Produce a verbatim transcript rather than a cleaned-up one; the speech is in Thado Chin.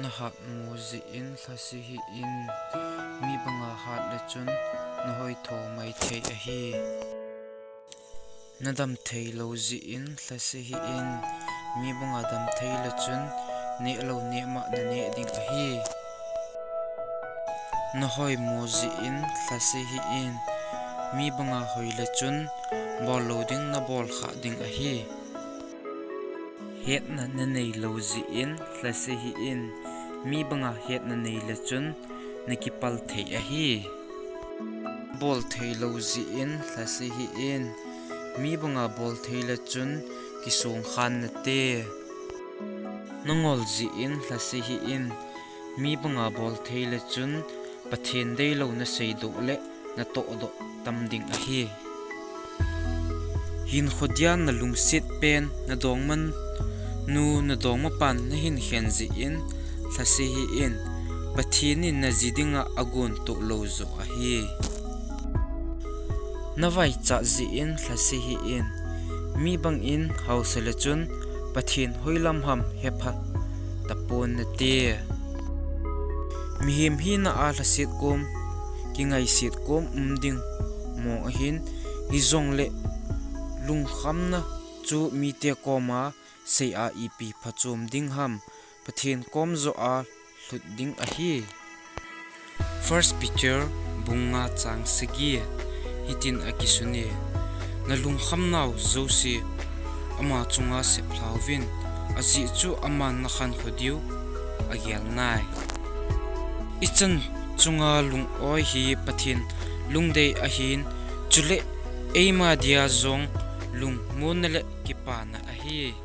Nahat mo jeh in lhase hih in, mi banga hat le chun nahoi tho mai thei ahi. Nadam thei lou jeh in lhase hih in, mi banga dam thei le chun neh lou neh mah naneh ding ahi. Nahoi mo jeh in lhase hih in, mi banga hoi le chun bol lou ding nabol khah ding ahi. Hetna nanei lou jeh in lhase hih in, mi banga hetna nei le chun nakipal thei ahi. Bol thei lou jeh in lhase hih in, mi banga bol thei le chun kisong khan nate. Nangol jeh in lhase hih in, mi banga bol thei le chun Pathen deilou naseidoh le natohdoh tam ding ahi. Hinkho dia nalungset pen nadongmanu nadongmapan nahin khen jeh in lhase hih in, Pathen in naji dinga agontoh lou joh ahi. Navaichat jeh in lhase hih in, mi bangin haosa le chun Pathen hoilam ham hepha tapon nate. Mihem hina a lhaset kom, kingaiset kom um ding mong ahin, hijongle lungkhamna chu mite koma sei a ipi phachom ding ham, Pathen kom joh a lhut ding ahi. First Peter bung nga chang sagi hitin akisune, nalungkhamnau jouse ama chunga seplhauvin, ajeh chu aman nakhankho diu agel nai. Ichan chunga lung-oi hi Pathen lungdei ahin, chule eima dia jong lungmonna le kipana ahi.